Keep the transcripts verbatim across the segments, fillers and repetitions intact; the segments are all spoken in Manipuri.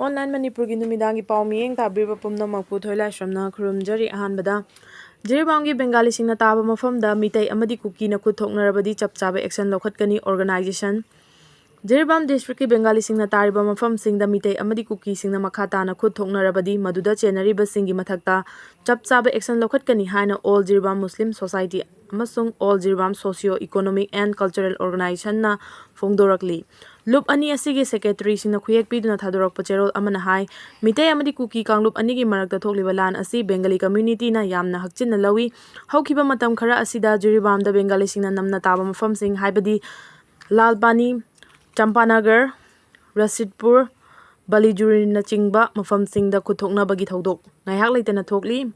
Online ꯃꯅꯤꯄꯨꯔꯒꯤ ꯅꯨꯃꯤꯗꯥꯡꯒꯤ ꯄꯥꯎ ꯃꯤꯠꯌꯦꯡ ꯇꯥꯕꯤꯔꯤꯕ ꯄꯨꯝꯅꯃꯛꯄꯨ ꯊꯣꯏꯂꯥꯏꯁ꯭ꯔꯝꯅ ꯈꯨꯔꯨꯝꯖꯔꯤ꯫ ꯑꯍꯥꯟꯕꯗ, ꯖꯤꯔꯤꯕꯥꯝꯒꯤ ꯕꯦꯡꯒꯥꯂꯤꯁꯤꯡꯅ ꯇꯥꯕ ꯃꯐꯝꯗ ꯃꯤꯇꯩ ꯑꯃꯗꯤ ꯀꯨꯀꯤꯅ ꯈꯨꯠ ꯊꯣꯛꯅꯔꯕꯗꯤ ꯆꯞ ꯆꯥꯕ action ꯂꯧꯈꯠꯀꯅꯤ꯫ Organization, ꯖꯤꯔꯤꯕꯥꯝ districtꯀꯤ ꯕꯦꯡꯒꯥꯂꯤꯁꯤꯡꯅ ꯇꯥꯔꯤꯕ ꯃꯐꯝꯁꯤꯡꯗ ꯃꯤꯇꯩ ꯑꯃꯗꯤ ꯀꯨꯀꯤꯁꯤꯡꯅ ꯃꯈꯥ ꯇꯥꯅ ꯈꯨꯠ ꯊꯣꯛꯅꯔꯕꯗꯤ ꯃꯗꯨꯗ ꯆꯦꯟꯅꯔꯤꯕꯁꯤꯡꯒꯤ ꯃꯊꯛꯇ ꯆꯞ ꯆꯥꯕ action ꯂꯧꯈꯠꯀꯅꯤ ꯍꯥꯏꯅ All Jiribam Muslim Society ꯑꯃꯁꯨꯡ All Jiribam Socio Economic and Cultural Organizationꯅ ꯐꯣꯡꯗꯣꯔꯛꯂꯤ꯫ ꯂꯨꯞ ꯑꯅꯤ ꯑꯁꯤꯒꯤ secretaryꯁꯤꯡꯅ ꯈꯨꯌꯦꯛ ꯄꯤꯗꯨꯅ ꯊꯥꯗꯣꯔꯛꯄ ꯆꯦꯔꯣꯜ ꯑꯃꯅ ꯍꯥꯏ, ꯃꯤꯇꯩ ꯑꯃꯗꯤ ꯀꯨꯀꯤ ꯀꯥꯡꯂꯨꯞ ꯑꯅꯤꯒꯤ ꯃꯔꯛꯇ ꯊꯣꯛꯂꯤꯕ ꯂꯥꯟ ꯑꯁꯤ ꯕꯦꯡꯒꯥꯂꯤ communityꯅ ꯌꯥꯝꯅ ꯍꯛꯆꯤꯟꯅ ꯂꯧꯏ꯫ ꯍꯧꯈꯤꯕ ꯃꯇꯝ ꯈꯔ ꯑꯁꯤꯗ ꯖꯤꯔꯤꯕꯥꯝꯗ ꯕꯦꯡꯒꯥꯂꯤꯁꯤꯡꯅ ꯅꯝꯅ ꯇꯥꯕ ꯃꯐꯝꯁꯤꯡ, ꯍꯥꯏꯕꯗꯤ ꯂꯥꯜꯄꯥꯅꯤ, ꯆꯝꯄꯥꯅꯒꯔ, ꯔꯁꯤꯗꯄꯨꯔ, ꯕꯂꯤꯖꯨꯔꯤꯅꯆꯤꯡꯕ ꯃꯐꯝꯁꯤꯡꯗ ꯈꯨꯠ ꯊꯣꯛꯅꯕꯒꯤ ꯊꯧꯗꯣꯛ ꯉꯥꯏꯍꯥꯛ ꯂꯩꯇꯅ ꯊꯣꯛꯂꯤ꯫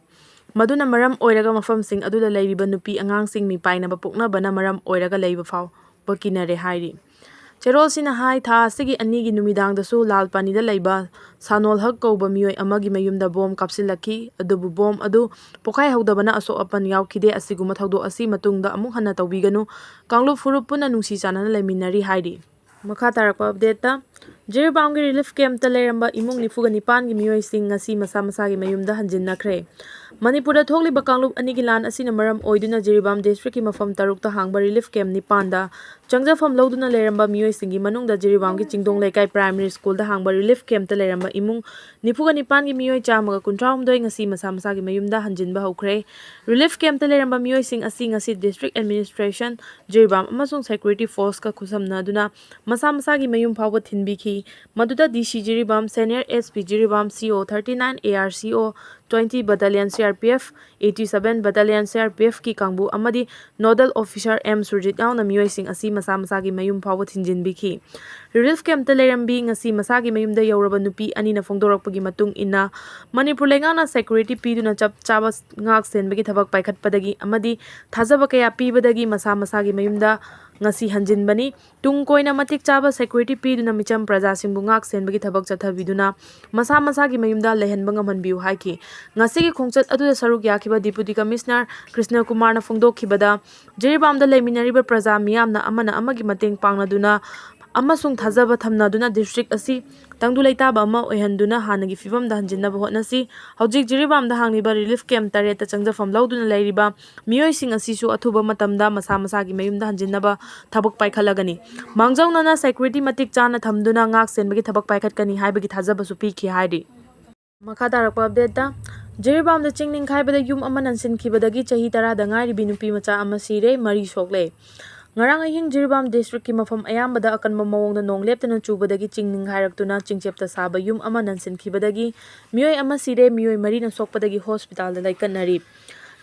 ꯃꯗꯨꯅ ꯃꯔꯝ ꯑꯣꯏꯔꯒ ꯃꯐꯝꯁꯤꯡ ꯑꯗꯨꯗ ꯂꯩꯔꯤꯕ ꯅꯨꯄꯤ ꯑꯉꯥꯡꯁꯤꯡ ꯃꯤꯄꯥꯏꯅꯕ ꯄꯣꯛꯅꯕꯅ ꯃꯔꯝ ꯑꯣꯏꯔꯒ ꯂꯩꯕ ꯐꯥꯎꯕ ꯀꯤꯅꯔꯦ ꯍꯥꯏꯔꯤ꯫ ꯆꯦꯔꯣꯜꯁꯤꯅ ꯍꯥꯏ, ꯊꯥ ꯑꯁꯤꯒꯤ ꯑꯅꯤꯒꯤ ꯅꯨꯃꯤꯗꯥꯡꯗꯁꯨ ꯂꯥꯜꯄꯥꯅꯤꯗ ꯂꯩꯕ ꯁꯥꯅꯣꯜ ꯍꯛ ꯀꯧꯕ ꯃꯤꯑꯣꯏ ꯑꯃꯒꯤ ꯃꯌꯨꯝꯗ ꯕꯣꯝ ꯀꯥꯞꯁꯤꯜꯂꯛꯈꯤ꯫ ꯑꯗꯨꯕꯨ ꯕꯣꯝ ꯑꯗꯨ ꯄꯣꯈꯥꯏꯍꯧꯗꯕꯅ ꯑꯁꯣꯛ ꯑꯄꯟ ꯌꯥꯎꯈꯤꯗꯦ꯫ ꯑꯁꯤꯒꯨꯝꯕ ꯊꯧꯗꯣꯛ ꯑꯁꯤ ꯃꯇꯨꯡꯗ ꯑꯃꯨꯛ ꯍꯟꯅ ꯇꯧꯕꯤꯒꯅꯨ꯫ ꯀꯥꯡꯂꯨꯞ ꯐꯨꯔꯨꯞ ꯄꯨꯟꯅ ꯅꯨꯡꯁꯤ ꯆꯥꯟꯅꯅ ꯂꯩꯃꯤꯟꯅꯔꯤ ꯍꯥꯏꯔꯤ꯫ ꯃꯈꯥ ꯇꯥꯔꯛꯄ updateꯇ, ꯖꯤꯔꯤꯕꯥꯝꯒꯤ relief campꯇ ꯂꯩꯔꯝꯕ ꯏꯃꯨꯡ ꯅꯤꯐꯨꯒ ꯅꯤꯄꯥꯟꯒꯤ ꯃꯤꯑꯣꯏꯁꯤꯡ ꯉꯁꯤ ꯃꯁꯥ ꯃꯁꯥꯒꯤ ꯃꯌꯨꯝꯗ ꯍꯟꯖꯤꯟꯅꯈ꯭ꯔꯦ꯫ ꯃꯅꯤꯄꯨꯔꯗ ꯊꯣꯛꯂꯤꯕ ꯀꯥꯡꯂꯨꯞ ꯑꯅꯤꯒꯤ ꯂꯥꯟ ꯑꯁꯤꯅ ꯃꯔꯝ ꯑꯣꯏꯗꯨꯅ ꯖꯤꯔꯤꯕꯥꯝ districtꯀꯤ ꯃꯐꯝ ꯇꯔꯨꯛꯇ ꯍꯥꯡꯕ relief camp ꯅꯤꯄꯥꯟꯗ ꯆꯪꯖꯐꯝ ꯂꯧꯗꯨꯅ ꯂꯩꯔꯝꯕ ꯃꯤꯑꯣꯏꯁꯤꯡꯒꯤ ꯃꯅꯨꯡꯗ ꯖꯤꯔꯤꯕꯥꯝꯒꯤ ꯆꯤꯡꯗꯣꯡ ꯂꯩꯀꯥꯏ primary schoolꯗ ꯍꯥꯡꯕ relief campꯇ ꯂꯩꯔꯝꯕ ꯏꯃꯨꯡ ꯅꯤꯐꯨꯒ ꯅꯤꯄꯥꯟꯒꯤ ꯃꯤꯑꯣꯏ ꯆꯥꯝꯃꯒ ꯀꯨꯟꯊ꯭ꯔꯥ ꯍꯨꯝꯗꯣꯏ ꯉꯁꯤ ꯃꯁꯥ ꯃꯁꯥꯒꯤ ꯃꯌꯨꯝꯗ ꯍꯟꯖꯤꯟꯕ ꯍꯧꯈ꯭ꯔꯦ꯫ Relief campꯇ ꯂꯩꯔꯝꯕ ꯃꯤꯑꯣꯏꯁꯤꯡ ꯑꯁꯤ ꯉꯁꯤ district administration, ꯖꯤꯔꯤꯕꯥꯝ ꯑꯃꯁꯨꯡ security forceꯀ ꯈꯨꯠꯁꯝꯅꯗꯨꯅ ꯃꯁꯥ ꯃꯁꯥꯒꯤ ꯃꯌꯨꯝ ꯐꯥꯎꯕ ꯊꯤꯟꯕꯤꯈꯤ꯫ ꯃꯗꯨꯗ DC Jiribam, senior SP Jiribam, CO thirty nine, ARCO twenty, battalion CRPF eighty seven, battalion CRPFꯀꯤ ꯀꯥꯡꯕꯨ ꯑꯃꯗꯤ nodal officer M ꯁꯨꯔꯖꯤꯠ ꯌꯥꯎꯅ ꯃꯤꯑꯣꯏꯁꯤꯡ ꯑꯁꯤ ꯃꯁꯥ ꯃꯁꯥꯒꯤ ꯃꯌꯨꯝ ꯐꯥꯎꯕ ꯊꯤꯟꯖꯤꯟꯕꯤꯈꯤ꯫ Relief campꯇ ꯂꯩꯔꯝꯕꯤ ꯉꯁꯤ ꯃꯁꯥꯒꯤ ꯃꯌꯨꯝꯗ ꯌꯧꯔꯕ ꯅꯨꯄꯤ ꯑꯅꯤꯅ ꯐꯣꯡꯗꯣꯔꯛꯄꯒꯤ ꯃꯇꯨꯡ ꯏꯟꯅ, ꯃꯅꯤꯄꯨꯔ ꯂꯩꯉꯥꯛꯅ security ꯄꯤꯗꯨꯅ ꯆꯞ ꯆꯥꯕ ꯉꯥꯛ ꯁꯦꯟꯕꯒꯤ ꯊꯕꯛ ꯄꯥꯏꯈꯠꯄꯗꯒꯤ ꯑꯃꯗꯤ ꯊꯥꯖꯕ ꯀꯌꯥ ꯄꯤꯕꯗꯒꯤ ꯃꯁꯥ ꯃꯁꯥꯒꯤ ꯃꯌꯨꯝꯗ ꯉꯁꯤ ꯍꯟꯖꯤꯟꯕꯅꯤ꯫ ꯇꯨꯡ ꯀꯣꯏꯅ ꯃꯇꯤꯛ ꯆꯥꯕ security ꯄꯤꯗꯨꯅ ꯃꯤꯆꯝ ꯄ꯭ꯔꯖꯥꯁꯤꯡꯕꯨ ꯉꯥꯛ ꯁꯦꯟꯕꯒꯤ ꯊꯕꯛ ꯆꯠꯊꯕꯤꯗꯨꯅ ꯃꯁꯥ ꯃꯁꯥꯒꯤ ꯃꯌꯨꯝꯗ ꯂꯩꯍꯟꯕ ꯉꯝꯍꯟꯕꯤꯌꯨ ꯍꯥꯏꯈꯤ꯫ ꯉꯁꯤꯒꯤ ꯈꯣꯡꯆꯠ ꯑꯗꯨꯗ ꯁꯔꯨꯛ ꯌꯥꯈꯤꯕ Deputy Commissioner ꯀ꯭ꯔꯤꯁꯅ ꯀꯨꯃꯥꯔꯅ ꯐꯣꯡꯗꯣꯛꯈꯤꯕꯗ, ꯖꯤꯔꯤꯕꯥꯝꯗ ꯂꯩꯃꯤꯟꯅꯔꯤꯕ ꯄ꯭ꯔꯖꯥ ꯃꯤꯌꯥꯝꯅ ꯑꯃꯅ ꯑꯃꯒꯤ ꯃꯇꯦꯡ ꯄꯥꯡꯅꯗꯨꯅ ꯑꯃꯁꯨꯡ ꯊꯥꯖꯕ ꯊꯝꯅꯗꯨꯅ district ꯑꯁꯤ ꯇꯪꯗꯨ ꯂꯩꯇꯥꯕ ꯑꯃ ꯑꯣꯏꯍꯟꯗꯨꯅ ꯍꯥꯟꯅꯒꯤ ꯐꯤꯕꯝꯗ ꯍꯟꯖꯤꯟꯅꯕ ꯍꯣꯠꯅꯁꯤ꯫ ꯍꯧꯖꯤꯛ ꯖꯤꯔꯤꯕꯥꯝꯗ ꯍꯥꯡꯂꯤꯕ relief camp ꯇꯔꯦꯠꯇ ꯆꯪꯖꯐꯝ ꯂꯧꯗꯨꯅ ꯂꯩꯔꯤꯕ ꯃꯤꯑꯣꯏꯁꯤꯡ ꯑꯁꯤꯁꯨ ꯑꯊꯨꯕ ꯃꯇꯝꯗ ꯃꯁꯥ ꯃꯁꯥꯒꯤ ꯃꯌꯨꯝꯗ ꯍꯟꯖꯤꯟꯅꯕ ꯊꯕꯛ ꯄꯥꯏꯈꯠꯂꯒꯅꯤ꯫ ꯃꯥꯡꯖꯧꯅꯅ security ꯃꯇꯤꯛ ꯆꯥꯅ ꯊꯝꯗꯨꯅ ꯉꯥꯛ ꯁꯦꯟꯕꯒꯤ ꯊꯕꯛ ꯄꯥꯏꯈꯠꯀꯅꯤ ꯍꯥꯏꯕꯒꯤ ꯊꯥꯖꯕꯁꯨ ꯄꯤꯈꯤ ꯍꯥꯏꯔꯤ꯫ ꯃꯈꯥ ꯇꯥꯔꯛꯄ updateꯇ, ꯖꯤꯔꯤꯕꯥꯝꯗ ꯆꯤꯡ ꯅꯤꯡꯈꯥꯏꯕꯗ ꯌꯨꯝ ꯑꯃ ꯅꯟꯁꯤꯟꯈꯤꯕꯗꯒꯤ ꯆꯍꯤ ꯇꯔꯥꯗ ꯉꯥꯏꯔꯤꯕꯤ ꯅꯨꯄꯤ ꯃꯆꯥ ꯑꯃ ꯁꯤꯔꯦ, ꯃꯔꯤ ꯁꯣꯛꯂꯦ꯫ ꯉꯔꯥꯡ ꯑꯍꯤꯡ ꯖꯤꯔꯤꯕꯥꯝ districtꯀꯤ ꯃꯐꯝ ꯑꯌꯥꯝꯕꯗ ꯑꯀꯟꯕ ꯃꯑꯣꯡꯗ ꯅꯣꯡ ꯂꯦꯞꯇꯅ ꯆꯨꯕꯗꯒꯤ ꯆꯤꯡ ꯅꯤꯡꯈꯥꯏꯔꯛꯇꯨꯅ ꯆꯤꯡꯆꯦꯞꯇ ꯁꯥꯕ ꯌꯨꯝ ꯑꯃ ꯅꯟꯁꯤꯟꯈꯤꯕꯗꯒꯤ ꯃꯤꯑꯣꯏ ꯑꯃ ꯁꯤꯔꯦ, ꯃꯤꯑꯣꯏ ꯃꯔꯤꯅ ꯁꯣꯛꯄꯗꯒꯤ hospitalꯗ ꯂꯩꯀꯠꯅꯔꯤ꯫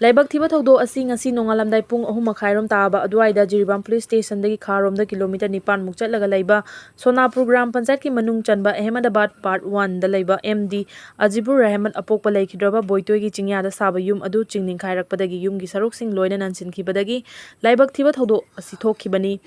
ꯂꯥꯏꯕꯛ ꯊꯤꯕ ꯊꯧꯗꯣꯛ ꯑꯁꯤ ꯉꯁꯤ ꯅꯣꯡꯉꯥꯜꯂꯝꯗꯥꯏ ꯄꯨꯡ ꯑꯍꯨꯝ ꯃꯈꯥꯏꯔꯣꯝ ꯇꯥꯕ ꯑꯗꯨꯋꯥꯏꯗ ꯖꯤꯔꯤꯕꯥꯝ police stationꯗꯒꯤ ꯈꯥꯔꯣꯝꯗ kilometre ꯅꯤꯄꯥꯟꯃꯨꯛ ꯆꯠꯂꯒ ꯂꯩꯕ ꯁꯣꯅꯥꯄꯨꯔ ꯒ꯭ꯔꯥꯝ ꯄꯟꯆꯥꯌꯠꯀꯤ ꯃꯅꯨꯡ ꯆꯟꯕ ꯑꯍꯃꯗꯕꯥꯗ part oneꯗ ꯂꯩꯕ ꯑꯦꯝ ꯗꯤ ꯑꯖꯤꯕꯨꯔ ꯔꯍꯃꯠ ꯑꯄꯣꯛꯄ ꯂꯩꯈꯤꯗ꯭ꯔꯕ ꯕꯣꯏꯇꯣꯏꯒꯤ ꯆꯤꯡꯌꯥꯗ ꯁꯥꯕ ꯌꯨꯝ ꯑꯗꯨ ꯆꯤꯡ ꯅꯤꯡꯈꯥꯏꯔꯛꯄꯗꯒꯤ ꯌꯨꯝꯒꯤ ꯁꯔꯨꯛꯁꯤꯡ ꯂꯣꯏꯅ ꯅꯟꯁꯤꯟꯈꯤꯕꯗꯒꯤ ꯂꯥꯏꯕꯛ ꯊꯤꯕ ꯊꯧꯗꯣꯛ ꯑꯁꯤ ꯊꯣꯛꯈꯤꯕꯅꯤ꯫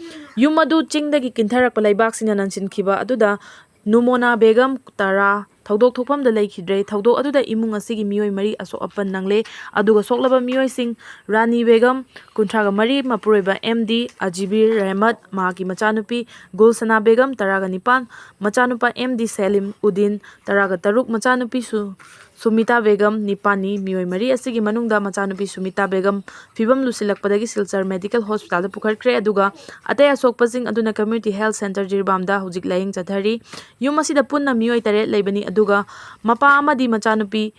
ꯌꯨꯝ ꯑꯗꯨ ꯆꯤꯡꯗꯒꯤ ꯀꯤꯟꯊꯔꯛꯄ ꯂꯩꯕꯥꯛꯁꯤꯡꯅ ꯅꯟꯁꯤꯟꯈꯤꯕ ꯑꯗꯨꯗ ꯅꯨꯃꯣꯅꯥ ꯕꯦꯒꯝ ꯇꯔꯥ ꯊꯧꯗꯣꯛ ꯊꯣꯛꯐꯝꯗ ꯂꯩꯈꯤꯗ꯭ꯔꯦ꯫ ꯊꯧꯗꯣꯛ ꯑꯗꯨꯗ ꯏꯃꯨꯡ ꯑꯁꯤꯒꯤ ꯃꯤꯑꯣꯏ ꯃꯔꯤ ꯑꯁꯣꯛ ꯑꯄꯟ ꯅꯪꯂꯦ꯫ ꯑꯗꯨꯒ ꯁꯣꯛꯂꯕ ꯃꯤꯑꯣꯏꯁꯤꯡ ꯔꯥꯅꯤ ꯕꯦꯒꯝ, ꯀꯨꯟꯊ꯭ꯔꯥꯒ ꯃꯔꯤ, ꯃꯄꯨꯔꯣꯏꯕ ꯑꯦꯝ ꯗꯤ ꯑꯖꯤꯕꯤꯔ ꯔꯦꯍꯃꯠ, ꯃꯍꯥꯛꯀꯤ ꯃꯆꯥꯅꯨꯄꯤ ꯒꯨꯜꯁꯅꯥ ꯕꯦꯒꯝ, ꯇꯔꯥꯒ ꯅꯤꯄꯥꯟ, ꯃꯆꯥꯅꯨꯄꯥ ꯑꯦꯝ ꯗꯤ ꯁꯦꯂꯤꯝ ꯎꯗꯤꯟ, ꯇꯔꯥꯒ ꯇꯔꯨꯛ, ꯃꯆꯥꯅꯨꯄꯤ ꯁꯨ-, ꯁꯨꯃꯤꯇꯥ ꯕꯦꯒꯝ, ꯅꯤꯄꯥꯟꯅꯤ꯫ ꯃꯤꯑꯣꯏ ꯃꯔꯤ ꯑꯁꯤꯒꯤ ꯃꯅꯨꯡꯗ ꯃꯆꯥꯅꯨꯄꯤ ꯁꯨꯃꯤꯇꯥ ꯕꯦꯒꯝ ꯐꯤꯕꯝ ꯂꯨꯁꯤꯜꯂꯛꯄꯗꯒꯤ ꯁꯤꯜꯆꯔ ꯃꯦꯗꯤꯀꯦꯜ ꯍꯣꯁꯄꯤꯇꯥꯜꯗ ꯄꯨꯈꯠꯈ꯭ꯔꯦ꯫ ꯑꯗꯨꯒ ꯑꯇꯩ ꯑꯁꯣꯛꯄꯁꯤꯡ ꯑꯗꯨꯅ ꯀꯝꯃ꯭ꯌꯨꯅꯤꯇꯤ ꯍꯦꯜꯊ ꯁꯦꯟꯇꯔ ꯖꯤꯔꯤꯕꯥꯝꯗ ꯍꯧꯖꯤꯛ ꯂꯥꯌꯦꯡ ꯆꯠꯊꯔꯤ꯫ ꯌꯨꯝ ꯑꯁꯤꯗ ꯄꯨꯟꯅ ꯃꯤꯑꯣꯏ ꯇꯔꯦꯠ ꯂꯩꯕꯅꯤ, ꯑꯗꯨꯒ ꯃꯄꯥ ꯑꯃꯗꯤ ꯃꯆꯥꯅꯨꯄꯤ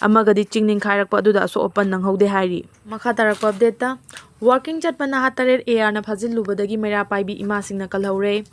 ꯑꯃꯒꯗꯤ ꯆꯤꯡ ꯅꯤꯡꯈꯥꯏꯔꯛꯄ ꯑꯗꯨꯗ ꯑꯁꯣꯛ ꯑꯄꯟ ꯅꯪꯍꯧꯗꯦ ꯍꯥꯏꯔꯤ꯫ ꯃꯈꯥ ꯇꯥꯔꯛꯄ ꯑꯞꯗꯦꯠꯇ, ꯋꯥꯀꯤꯡ ꯆꯠꯄ ꯅꯍꯥ ꯇꯔꯦꯠ ꯑꯦ ꯑꯥꯔꯅ ꯐꯥꯖꯤꯜꯂꯨꯕꯗꯒꯤ ꯃꯩꯔꯥ ꯄꯥꯏꯕꯤ ꯏꯃꯥꯁꯤꯡꯅ ꯀꯜꯍꯧꯔꯦ꯫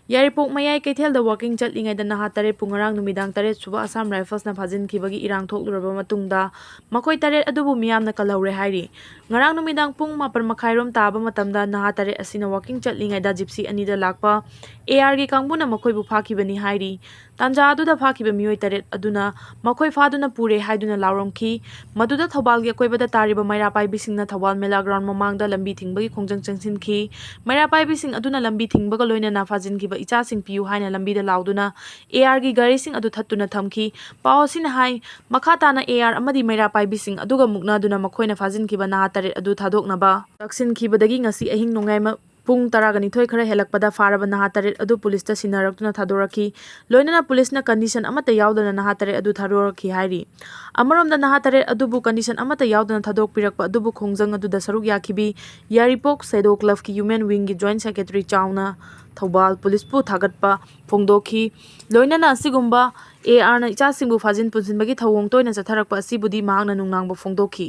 ꯌꯥꯏꯔꯤꯄꯣꯛ ꯃꯌꯥꯏ ꯀꯩꯊꯦꯜꯗ ꯋꯥꯀꯤꯡ ꯆꯠꯂꯤꯉꯩꯗ ꯅꯍꯥ ꯇꯔꯦꯠꯄꯨ ꯉꯔꯥꯡ ꯅꯨꯃꯤꯗꯥꯡ ꯇꯔꯦꯠ ꯁꯨꯕ ꯑꯁꯥꯝ ꯔꯥꯏꯐꯜꯁꯅ ꯐꯥꯖꯤꯟꯈꯤꯕꯒꯤ ꯏꯔꯥꯡ ꯊꯣꯛꯂꯨꯔꯕ ꯃꯇꯨꯡꯗ ꯃꯈꯣꯏ ꯇꯔꯦꯠ ꯑꯗꯨꯕꯨ ꯃꯤꯌꯥꯝꯅ ꯀꯜꯍꯧꯔꯦ ꯍꯥꯏꯔꯤ꯫ ꯉꯔꯥꯡ ꯅꯨꯃꯤꯗꯥꯡ ꯄꯨꯡ ꯃꯥꯄꯟ ꯃꯈꯥꯏꯔꯣꯝ ꯇꯥꯕ ꯃꯇꯝꯗ ꯅꯍꯥ ꯇꯔꯦꯠ ꯑꯁꯤꯅ ꯋꯥꯀꯤꯡ ꯆꯠꯂꯤꯉꯩꯗ ꯖꯤꯞꯁꯤ ꯑꯅꯤꯗ ꯂꯥꯛꯄ ꯑꯦ ꯑꯥꯔꯒꯤ ꯀꯥꯡꯕꯨꯅ ꯃꯈꯣꯏꯕꯨ ꯐꯥꯈꯤꯕꯅꯤ ꯍꯥꯏꯔꯤ꯫ ꯇꯥꯟꯖꯥ ꯑꯗꯨꯗ ꯐꯥꯈꯤꯕ ꯃꯤꯑꯣꯏ ꯇꯔꯦꯠ ꯑꯗꯨꯅ ꯃꯈꯣꯏ ꯐꯥꯗꯨꯅ ꯄꯨꯔꯦ ꯍꯥꯏꯗꯨꯅ ꯂꯥꯎꯔꯝꯈꯤ꯫ ꯃꯗꯨꯗ ꯊꯧꯕꯥꯜꯒꯤ ꯑꯀꯣꯏꯕꯗ ꯇꯥꯔꯤꯕ ꯃꯩꯔꯥ ꯄꯥꯏꯕꯤꯁꯤꯡꯅ ꯊꯧꯕꯥꯜ ꯃꯦꯂꯥ ꯒ꯭ꯔꯥꯎꯟ ꯃꯃꯥꯡꯗ ꯂꯝꯕꯤ ꯊꯤꯡꯕꯒꯤ ꯈꯣꯡꯖꯪ ꯆꯪꯁꯤꯟꯈꯤ꯫ ꯃꯩꯔꯥ ꯄꯥꯏꯕꯤꯁꯤꯡ ꯑꯗꯨꯅ ꯂꯝꯕꯤ ꯊꯤꯡꯕꯒ ꯂꯣꯏꯅꯅ ꯐꯥꯖꯤꯟꯈꯤꯕ ꯏꯆꯥꯁꯤꯡ ꯄꯤꯌꯨ ꯍꯥꯏꯅ ꯂꯝꯕꯤꯗ ꯂꯥꯎꯗꯨꯅ ꯑꯦ ꯑꯥꯔꯒꯤ ꯒꯥꯔꯤꯁꯤꯡ ꯑꯗꯨ ꯊꯠꯇꯨꯅ ꯊꯝꯈꯤ꯫ ꯄꯥꯎ ꯑꯁꯤꯅ ꯍꯥꯏ, ꯃꯈꯥ ꯇꯥꯅ ꯑꯦ ꯑꯥꯔ ꯑꯃꯗꯤ ꯃꯩꯔꯥ ꯄꯥꯏꯕꯤꯁꯤꯡ ꯑꯗꯨꯒ ꯃꯨꯛꯅꯗꯨꯅ ꯃꯈꯣꯏꯅ ꯐꯥꯖꯤꯟꯈꯤꯕ ꯅꯍꯥ ꯇꯔꯦꯠ ꯑꯗꯨ ꯊꯥꯗꯣꯛꯅꯕ ꯇꯛꯁꯤꯟꯈꯤꯕꯗꯒꯤ ꯉꯁꯤ ꯑꯍꯤꯡ ꯅꯣꯡꯌꯥꯏꯃ ꯄꯨꯡ ꯇꯔꯥꯒ ꯅꯤꯊꯣꯏ ꯈꯔ ꯍꯦꯜꯂꯛꯄꯗ ꯐꯥꯔꯕ ꯅꯍꯥ ꯇꯔꯦꯠ ꯑꯗꯨ ꯄꯨꯂꯤꯁꯇ ꯁꯤꯟꯅꯔꯛꯇꯨꯅ ꯊꯥꯗꯣꯔꯛꯈꯤ꯫ ꯂꯣꯏꯅꯅ ꯄꯨꯂꯤꯁꯅ condition ꯑꯃꯠꯇ ꯌꯥꯎꯗꯅ ꯅꯍꯥ ꯇꯔꯦꯠ ꯑꯗꯨ ꯊꯥꯗꯣꯔꯛꯈꯤ ꯍꯥꯏꯔꯤ꯫ ꯑꯃꯔꯣꯝꯗ ꯅꯍꯥ ꯇꯔꯦꯠ ꯑꯗꯨꯕꯨ condition ꯑꯃꯠꯇ ꯌꯥꯎꯗꯅ ꯊꯥꯗꯣꯛꯄꯤꯔꯛꯄ ꯑꯗꯨꯕꯨ ꯈꯣꯡꯖꯪ ꯑꯗꯨꯗ ꯁꯔꯨꯛ ꯌꯥꯈꯤꯕꯤ ꯌꯥꯏꯔꯤꯄꯣꯛ ꯁꯦꯗꯣ clubꯀꯤ women wingꯒꯤ joint secretary ꯆꯥꯎꯅ ꯊꯧꯕꯥꯜ ꯄꯨꯂꯤꯁꯄꯨ ꯊꯥꯒꯠꯄ ꯐꯣꯡꯗꯣꯛꯈꯤ꯫ ꯂꯣꯏꯅꯅ ꯑꯁꯤꯒꯨꯝꯕ ARꯅ ꯏꯆꯥꯁꯤꯡꯕꯨ ꯐꯥꯖꯤꯟ ꯄꯨꯟꯁꯤꯟꯕꯒꯤ ꯊꯧꯑꯣꯡ ꯇꯣꯏꯅ ꯆꯠꯊꯔꯛꯄ ꯑꯁꯤꯕꯨꯗꯤ ꯃꯍꯥꯛꯅ ꯅꯨꯡꯅꯥꯡꯕ ꯐꯣꯡꯗꯣꯛꯈꯤ꯫